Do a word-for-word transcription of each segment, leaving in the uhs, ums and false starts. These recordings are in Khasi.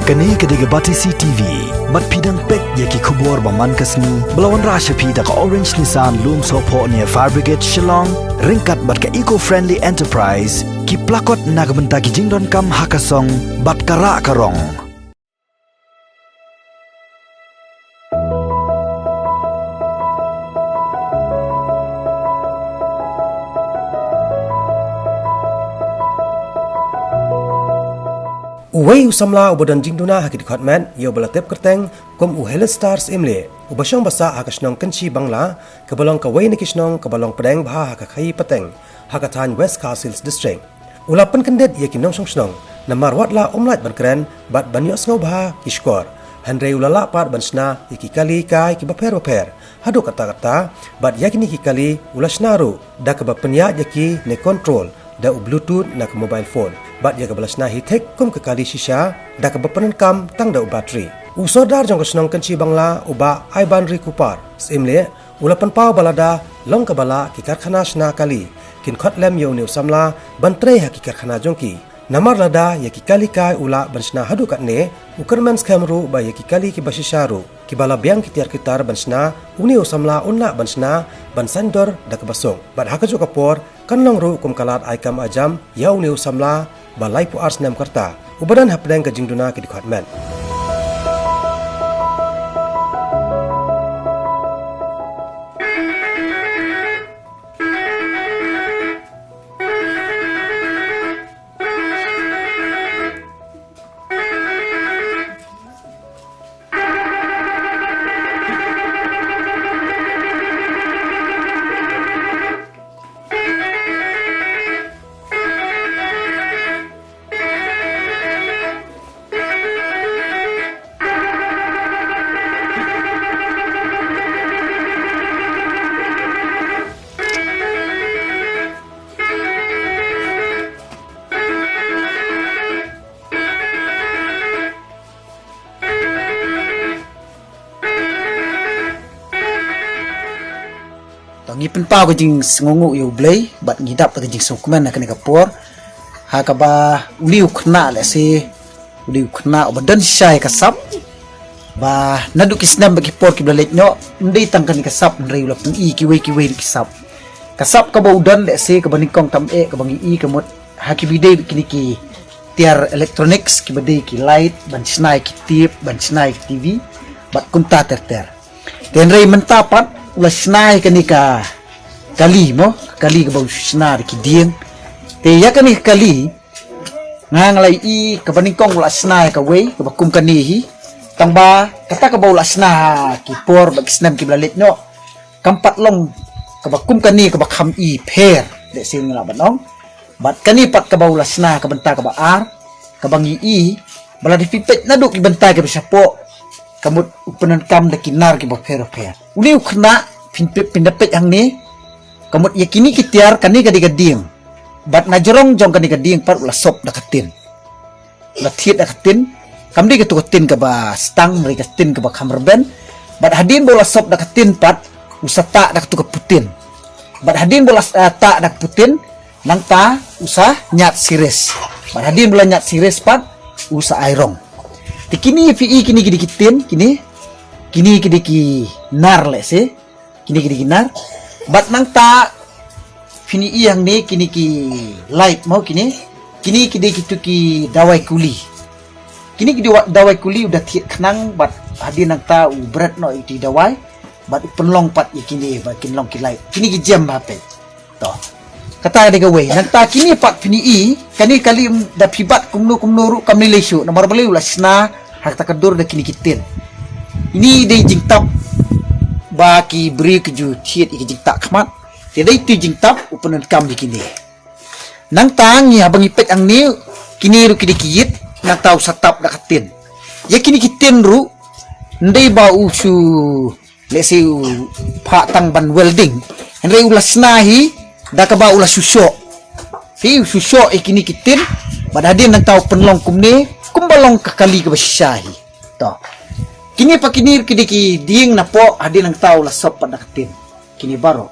Kane ka dei ka Batesi T V. Bad phi dang peit ïa ki khubor ba man ka sngi ba la wanrah sha phi da ka Orange Nissan Lumsohphoh near Fire Brigade Shillong, ryngkat bad ka Eco Friendly Enterprise, ki plakot na ka bynta ki jingdonkam ha ka song bad ka rah ka rong. Uwei u samla uba don jingduna ha ki dkhot met ïa uba la tip kyrteng kum u Helen Stars Imle, uba shong ba sah ha ka shnong Kynshi Bangla, kaba long kawei na ki shnong kaba long pdeng bha ha ka khaii pateng ha ka thaiñ West Khasi Hills District. U la pynkyndit ïa ki nongshong shnong namar wat la um lait ban kren bad ban ïohsngew bha ki shkor. Hynrei u la lah pat ban shna ïa ki kali kai kiba pher bapher haduh katta katta, bad ïa kine ki kali u la shna ruh da kaba pynïaid ïa ki ne control da u Bluetooth na ka mobile phone, bad ïa kaba la shna hi thik kum ka kali shisha da kaba pyndonkam tang da u battery. U sordar jong ka shnong Kynshi Bangla, u Bah Aibanri Kupar Syiemlieh, u la pynpaw ba lada long kaba lah ki karkhana shna kali kin khot lem ïa une u samla ban trei ha ki karkhana jong ki. Namar lada ïa ki kali kai u lah ban shna haduh katne, u kyrmen skhem ruh ba ïa ki kali kiba shisha ruh kiba la biang ki tiar ki tar ban shna, une u samla un lah ban shna ban saiñdur da kaba suk. Bad ha kajuh ka por kan long ruh kum ka lad ai kam ai jam ïa une u samla ba laiphew ar snem ka rta, uba don hapdeng ka jingduna ki dkhot met. To ngi pynpaw ka jingsngewnguh ïa U Blei bad ngi dap da ka jingsngewkmen ha kane ka por. Ha kaba u dei u khynnah, lehse u dei u khynnah uba don shisha ïa ka sap. Ba naduh ki snem bad ki por kiba la leit noh, ym dei tang kane ka sap hynrei u la pyni kiwei kiwei ruh ki sap. Ka sap kaba u don, lehse kaba nyngkong tam eh kaba ngi i ka mut ha kiba dei kine ki tiar electronics kiba dei ki light ban shna ïa ki tip, ban shna ïa ki T V bad kumta ter ter. Te hynrei mynta pat u la shna ïa kane ka kali mo, ka kali kaba u shna da ki dieng. Te ïa kane ka kali nga, nga la i kaba nyngkong u la shna ïa kawei kaba kum kane hi. Tang ba kata kaba u la shna ha ki por bad ki snem kiba la leit noh kam pat long kaba kum kane kaba kham i pher, lehse ngi lah ban ong. Bad kane pat kaba u la shna ka bynta kaba ar, kaba ngi i ba lada phi peit naduh ki bynta kiba shapoh, ka mut u pyndonkam da ki nar kiba pher bapher. Une u khynnah, phin peit, phin da peit hangne, ka mut ïa kine ki tiar, kane ka dei ka dieng. Bad na jrong jong kane ka dieng pat u la sop da ka tin. U la thied da ka tin. Kam dei katu ka tin kaba stang, hynrei ka tin kaba kham rben. Bad hadien ba u la sop da ka tin pat, u sa tah da katu ka putin. Bad hadien ba u la, eh, tah da ka putin, nangta u sa ñiad siris. Bad hadien ba u la ñiad siris pat, u sa ai rong. Te kine phi i, kine ki dei ki tin, kine, kine ki dei ki nar, lehse. Kine ki dei ki nar. Bad nangta phin i hangne kine ki light mo kine. Kine ki dei kitu ki dawai kuli. Kine ki dei wa-, dawai kuli u da thied khnang bad hadien nangta u bret noh ïa ki dawai. Bad u pynlong pat ïa kine ba kin long ki light. Kine ki jem ba peit. To. Kata ka dei kawei. Nangta kine pat phin i, kane ka kali da phi bat kumno kumno ruh kam lei lei shuh. Namar balei u la shna ha kata ka dur da kine ki tin. Ine i dei jingtap ba ki briew ki ju thied ïa ki jingtah khmat. Te dei tu jingtap u pyndonkam ïa kine. Nangta ngi haba ngi peit hangne, kine ruh ki dei ki ïit, nangta u sa tap da ka tin. Ïa kine ki tin ruh, ym dei ba u shu, lehse u phah tang ban welding. Hynrei u la shna hi da kaba u la shu shoh. Phi, u shu shoh ïa kine ki tin, bad hadien nangta u pynlong kumne, kumba long ka kali kaba shisha hi. To. Kine pat kine ki dei ki dieng napoh, hadien nangta u la sop pat da ka tin. Kine baroh.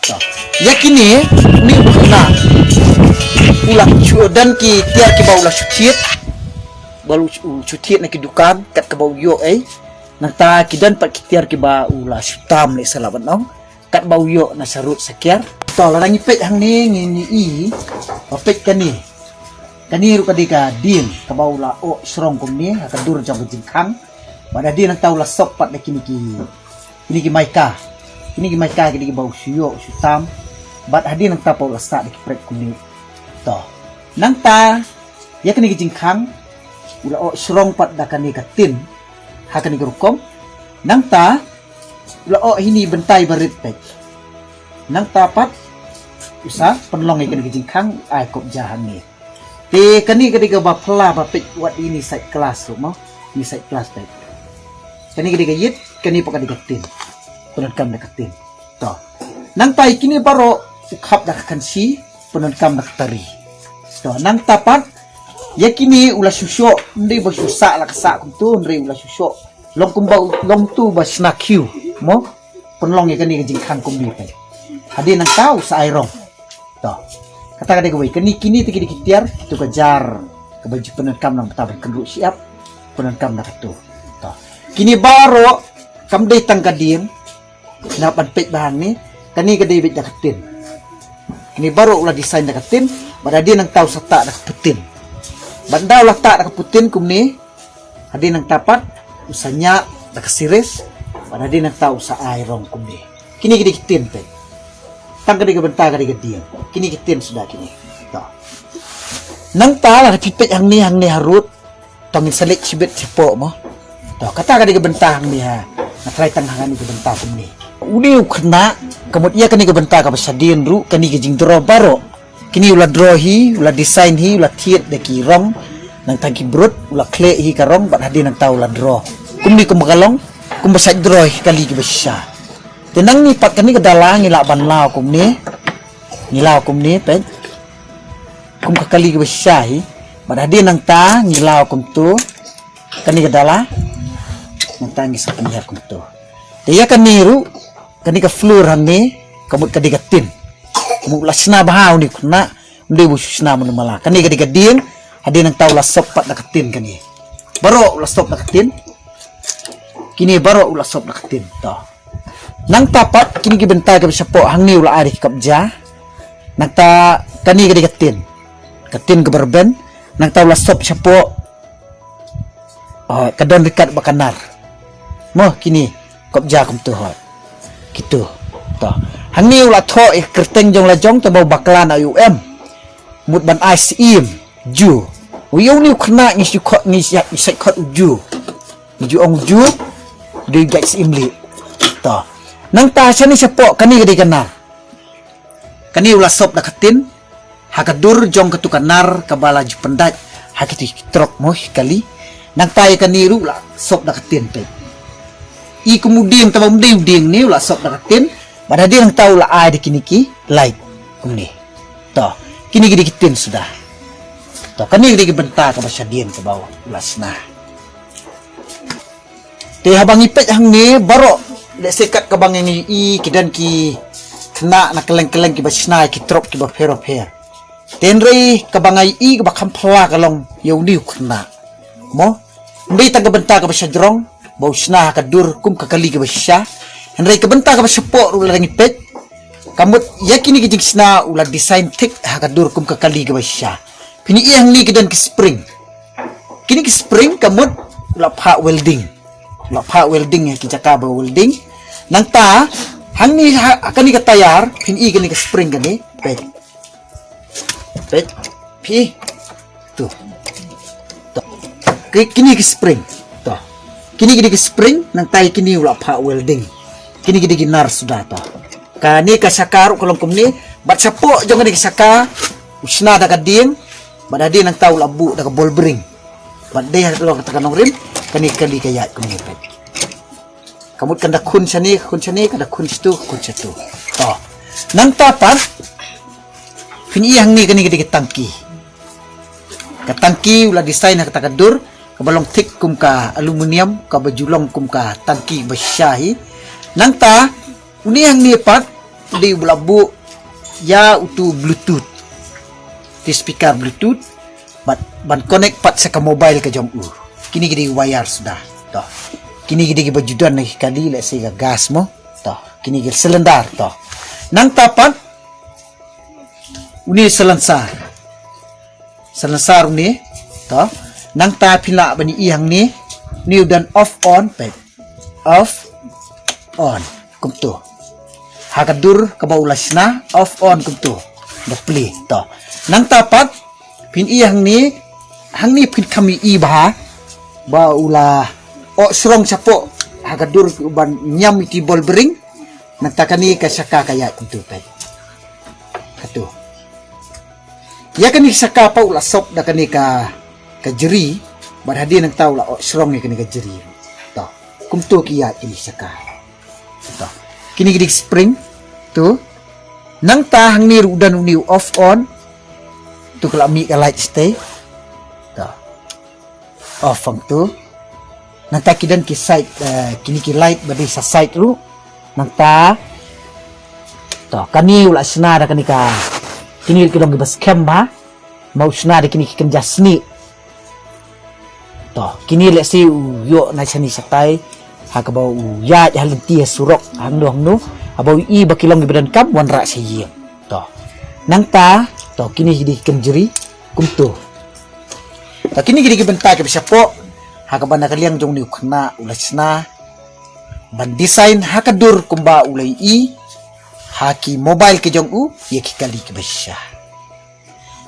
To. Ïa kine, une u khynnah, u la shu don ki tiar kiba u la shu thied. ba u, u shu thied na ki dukan kat kaba u ïoh ei. Nangta ki don pat ki tiar kiba u la shu tam leh sa lah ban ong, kat ba u ïoh na sharud shakiar. To, lada ngi peit hangne ngi, ngi i ba peit kane, kane ruh ka dei ka dieng kaba u la oh shrong kumne ha ka dur jong ka jingkhang. Bad hadien nangta u la sop pat da kine ki, kine ki maika. Kine ki maika ki dei kiba u shu ïoh u shu tam. Bad hadien nangta pat u la sah da ki pret kumne. To, nangta ïa kane ka jingkhang u la oh shrong pat da kane ka tin ha kane ka rukom. Nangta u la oh hini bynta iba rit peit. Nangta pat u sa pynlong ïa kane ka jingkhang, ai kop ja hangne. Te kane ka dei kaba phylla ba peit, wat ïa ine side glass ruh mo, ine side glass peit. Kane ka dei ka ïit, kane pat ka dei ka tin. Pyndonkam da ka tin. To, nangta ïa kine baroh u khap da ka khansi, pyndonkam da ka tari. To, nangta pat ïa kine u la shu shoh, ym dei ba shu sah la ka sah kumto, hynrei u la shu shoh long kumba u, long uto uba shna khiew mo. Pynlong ïa kane ka jingkhang kumne peit. Hadien nangta u sa ai rong. To, kata ka dei kawei. Kane, kine te ki dei ki tiar, kito ka jar kaba ju pyndonkam na ka bynta ban kynruh shyiap, pyndonkam da kato. To, kine baroh kam dei tang ka dieng. Nap ban peit ba hangne, kane ka dei beit da ka tin. Kine baroh u la design da ka tin. Bad hadien nangta u sa tah da ka putin. Bad ynda u la tah da ka putin kumne, hadien nangta pat u sa ñiah da ka siris. Bad hadien nangta u sa ai rong kumne. Kine ki dei ki tin peit. Tang ka dei ka bynta ka dei ka dieng. Kine ki tin suda kine. To, nangta lada phi peit hangne, hangne harud, to ngin sa leit shibit shapoh mo. To, kata ka dei ka bynta hangne ha. Nga tharai tang ha kane ka bynta kumne. Une u khynnah, ka mut ïa kane ka bynta kaba shadien ruh, kane ka jingdro baroh. Kine u la dro hi, u la design hi, u la thied da ki rong, nangta ki brut, u la khleh hi ka rong, bad hadien nangta u la dro. Kumne kumba ka long, kumba shait dro hi kali kiba shisha. Te nangne pat kane ka dala ngi lah ban law kumne, ngi law kumne, peit. Kum ka kali kaba shisha hi, bad hadien nangta ngi law kumto, kane ka dala, nangta ngi sa pynhiar kumto. Te ïa kane ruh, kane ka floor hangne, ka mut ka dei ka tin. Ka mut u la shna bha une u khynnah, ym dei ba u shu shna mano mala. Kane ka dei ka dieng, hadien nangta u la sop pat da ka tin kane. Baroh u la sop da ka tin. Kine baroh u la sop da ka tin. To. Nangta pat kine ki bynta kiba shapoh hangne u la ai da ki kop ja. Nangta kane ka dei ka tin. Ka tin kaba rben. Nangta u la sop shapoh. Oh, ka don ryngkat bad ka nar. Mo, kine, kop ja kumto hoi. Kito. To. Hangne u la thoh ïa ka kyrteng jong la jong, tang ba u bakla na ïoh em. Mut ban ai syiem. Ju. U ïoh une u khynnah ngi shu khot, ngi shu, ngi shu khot u ju. Ngi ju ong u ju. Dei u jait syiem lieh. To. Nangta shane shapoh kane ka dei ka nar. Kane u la sop da ka tin. Ha ka dur jong kato ka nar kaba la ju pyndait ha kito ki trok mo hi kali. Nangta ïa kane ruh u la sop da ka tin peit. I kum u dieng tang ba ym dei u dieng ne u la sop da ka tin. Bad hadien nangta u la ai da kine ki light kumne. To, kine ki dei ki tin suda. To, kane ki dei ki bynta kaba shadien kaba u la shna. Te haba ngi peit hangne baroh, lehse kat kaba ngi ïohi ki don ki khynnah na kylleng kylleng kiba shna ïa ki trok kiba pher ba pher. Te hynrei kaba nga ïohi kaba kham phylla ka long ïa une u khynnah. Mo? Ym dei tang ka bynta kaba shajrong ba u shna ha ka dur kum ka kali kaba shisha. Hynrei ka bynta kaba shapoh ruh lada ngi peit, ka mut ïa kine ki jingshna u la design thik ha ka dur kum ka kali kaba shisha. Phin ïohi hangne ki don ki spring. Kine ki spring ka mut u la phah welding. U la phah welding ha ki jaka ba welding. Nangta hangne ha, ha kane ka tyre, phin ïohi kane ka spring kane. Peit. Peit. Phi. Tu. To. Ki, kine ki spring. To. Kine ki dei ki spring, nangta ïa kine u la phah welding. Kine ki dei ki nar suda to. Kane ka shaka ruh ka long kumne, bad shapoh jong kane ka shaka u shna da ka dieng, bad hadien nangta u la buh da ka ball bearing. Bad dei ha ka long kata ka nongrim, kane ka kali ka ïaid kumne peit. Ka mut kan da khun shane, ka khun shane, kan da khun shatu, ka khun shatu. To. Nangta pat, phin ïohi hangne kane ka dei ka tangki. Ka tangki u la design ha kata ka dur, kaba long thik kum ka aluminium, kaba ju long kum ka tangki ba shisha hi. Nangta, une hangne pat, u dei u ba la buh ïa utu Bluetooth. Te speaker Bluetooth. Bad ban connect pat sa ka mobile ka jong u. Kine ki dei wire suda. To. Kine ki dei kiba ju don na ki kali, lehse ka gas mo. To. Kine ki cylinder to. Nangta pat une silencer. Silencer une. To. Nangta phin lah ban ïohi hangne. Une u don off on, peit. Off on. Kumto. Ha ka dur kaba u la shna, off on kumto. Da plie. To. Nangta pat phin ïohi hangne, hangne phin kham ïohi bha. Ba u la oh shrong shapoh ha ka dur ban ñiam ïa ki ball bearing. Nangta kane ka shaka ka ïaid kumto, peit. Kato. Ïa kane ka shaka pat u la sop da kane ka, ka jri. Bad hadien nangta u la oh shrong ïa kane ka jri. To. Kumto ki ïaid kine ki shaka. To. Kine ki dei ki spring. To. Nangta hangne ruh u don une u off on. To, ka la mih ka light shatei. To. Off hangto. Nangta ki don ki side, eh, kine ki light ba dei sa side ruh. Nangta. To, kane u la shna da kane ka. Kine ki long kiba skhem bha. Mo, u shna da kine ki kynja snieh. To, kine lehse u ïoh na shane shatai. Ha kaba u ïaid ha lynti ha surok hangno hangno. Haba u ïohi ba ki long kiba donkam, wanrah sha ïing. To. Nangta, to, kine ki dei ki kynjri. Kumto. To, kine ki dei ki bynta kiba shapoh. Ha kaba na ka liang jong une u khynnah u la shna ban design ha ka dur kumba u la ïohi ha ki mobile ki jong u ïa ki kali kiba shisha.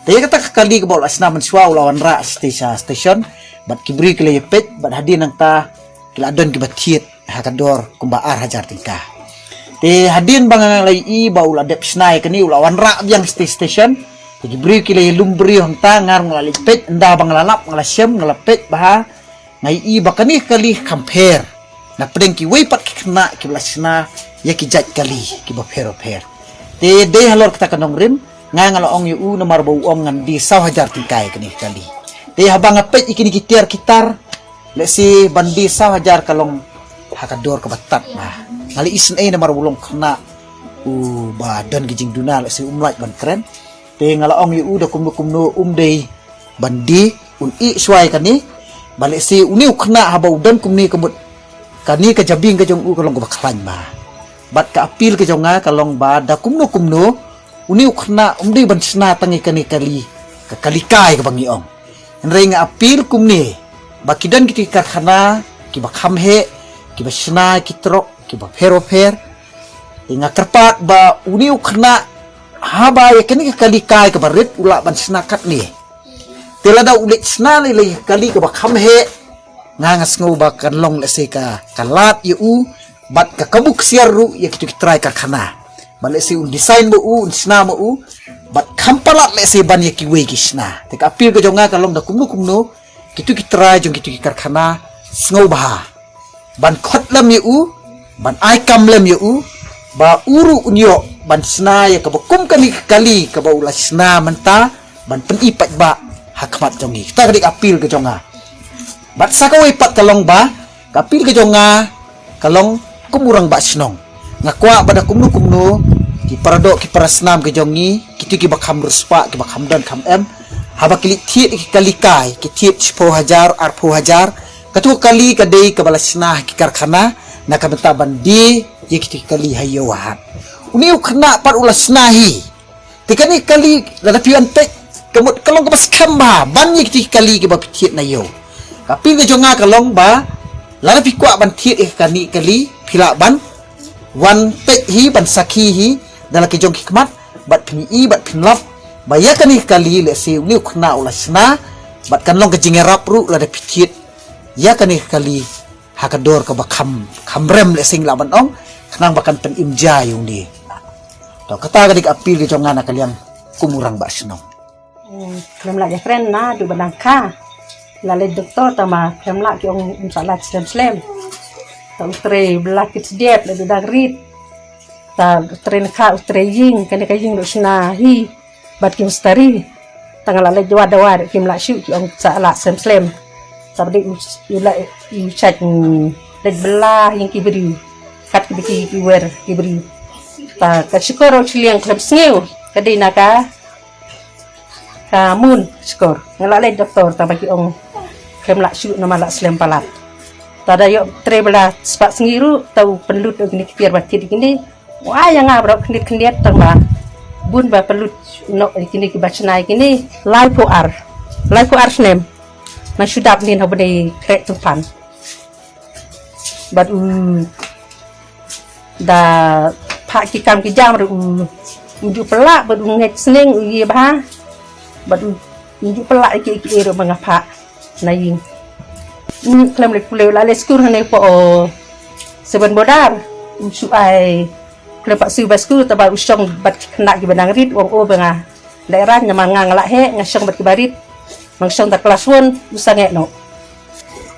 Te ïa kata ka kali kaba u la shna mynshuwa u la wanrah shatei sha station. Bad ki briew ki la ïa peit, bad hadien nangta ki la don kiba thied ha ka dor kumba ar hajar tyngka. Te hadien ba nga la ïohi ba u la dep shna ïa kane, u la wanrah biang shatei station. Te ki briew ki la ïalum briew hangta, nga ruh nga la leit peit, ynda ba nga la lap, nga la shem, nga la peit bha. Nga ïohi ba kane ka kali kham pher na pdeng kiwei pat ki khynnah kiba la shna ïa ki jait kali kiba pher bapher. Te dei halor kata ka nongrim, nga, nga la ong ïa u namar ba u ong ngan die saw hajar tyngka ïa kane ka kali. Te haba nga peit ïa kine ki tiar ki tar, lehse ban die saw hajar ka long ha ka dor kaba tad bha. Nga la isynei namar u long khynnah uba don ki jingduna, lehse um lah ban kren. Te nga la ong ïa u da kumno kumno um dei ban die, un ïeh shuwa ïa kane. Ba lehse une u khynnah haba u don kumne ka mut kane ka jabieng ka jong u ka long kaba khlaiñ bha. Bad ka appeal ka jong nga ka long ba da kumno kumno une u khynnah um dei ban shna tang ïa kane ka kali, ka kali kai kaba ngi ong. Hynrei nga appeal kumne ba ki don kito ki karkhana kiba kham heh, kiba shna ki trok kiba pher bapher. Te nga kyrpad ba une u khynnah haba ïa kane ka kali kai kaba rit u lah ban shna katne. Te lada u leit shna lei lei ka kali kaba kham heh, nga, nga sngew ba kan long lehse ka, ka lad ïa u bad ka kabu ksiar ruh ïa kito ki trai karkhana. Ba lehse un design ma u, un shna ma u, bad kham palat lehse ban ïa kiwei ki shna. Te ka appeal ka jong nga ka long da kumno kumno kito ki trai jong kito ki karkhana sngewbha ban khot lem ïa u, ban ai kam lem ïa u, ba u ruh un ïoh ban shna ïa kaba kum kane ka kali kaba u la shna mynta, ban pyni paidbah ha khmat jong ngi. Kata ka dei ka appeal ka jong nga. Bad sa kawei pat ka long ba, ka appeal ka jong nga ka long kum u rangbah shnong. Nga kwah ba da kumno kumno ki paradoh ki parasnam ki jong ngi, kito kiba kham riewspah, kiba kham don kham em, haba ki leit thied ki kali kai, ki thied shiphew hajar, arphew hajar. Kato ka kali ka dei kaba la shna ha ki karkhana na ka bynta ban die ïa kito ki kali ha ïew ha hat. Une u khynnah pat u la shna hi. Te kane ka kali lada phi wan peit ka mut ka long kaba skhem bha ban ïa kito ki kali kiba phi thied na ïew. Ka appeal ka jong nga ka long ba lada phi kwah ban thied ïa kane ka kali, phi lah ban wan peit hi, ban sakhi hi da la ki jong ki khmat, bad phin ïohi bad phin lap ba ïa kane ka kali lehse une u khynnah u la shna, bad kan long ka jingïarap ruh lada phi thied ïa kane ka kali ha ka dor kaba kham, kham rem lehse ngi lah ban ong, khnang ba kan pynim ja ïa une. To, kata ka dei ka appeal ka jong nga na ka liang kum u rangbah shnong. Hmm, khlem lah ïa kren naduh ba dang kha. La leit doktor tangba khlem lah, ki ong ym sah lad slem slem. Ta u trei bylla ki sdiat la dang rit. Ta u trei na kha, u trei ïing, kane ka ïing ruh shna hi bad ki mistri. Tang la leit dawa dawa ruh kim lah shuh, ki ong sah lad slem slem. Ta ba dei u, u la, u shait, mm, leit bylla ïing ki briew. Kat ki, ki, ki wer ki briew. Ta ka shukor u shiliang khlem sngew ka dei na ka Ka mun shkor nga la leit doktor ta ba ki ong khlem lah shuh namar lah slem palat. Ta da ïoh trei ba la spah sngi ruh ta u pynlut ïa kine ki tiar ba thied ïa kine. Wa ïa nga baroh khyndiat khyndiat tang ba bun ba pynlut noh ïa kine ki ba shna ïa kine. Laiphew ar, laiphew ar snem. Nang shu dap nin ha bnai khreh tympan. Bad u da phah ki kam ki jam ruh u, u ju pela bad u ngeit sneng u ïa bha. Bad u ju pela ki ki ruh ba nga phah na ïing. Ni khlem le pule la le skur hane po o seben bodar u shu ai khlem pa su ba skur ta ba u shong bad ki khynnah ki ba nang rit wang o ba nga. Dai ran nga man nga nga la he nga shong bad ki ba rit. Mang shong da class one u sangeh no.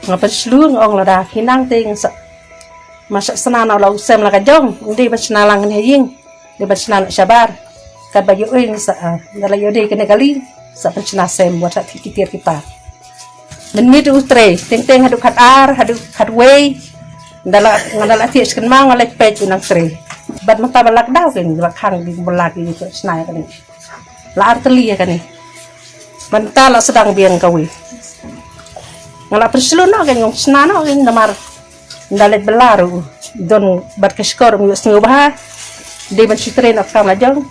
Nga pynshlu nga ong lada ki nang te nga sa ma sa sna na la u sem la ka jong. Ndi ba sna lang ne ying. Ndi ba sna na shabar. Kat ba yu ing sa da la yu de kene kali sa pynsna sem wat ha ki tiar ki par. Menit u trei teng teng hadu khat ar hadu khat wei. Dala ngala ti sken ma ngala pej nang trei. Bad mata balak daw ken ba khang di balak di sna kali. La arteli ya kane. Banta la sedang biang kawi. Ngala perselu no kan ngong sna no kan namar. Dalet belaru don bat ke skor mu sngu baha. Di ban sitre no kam la jong.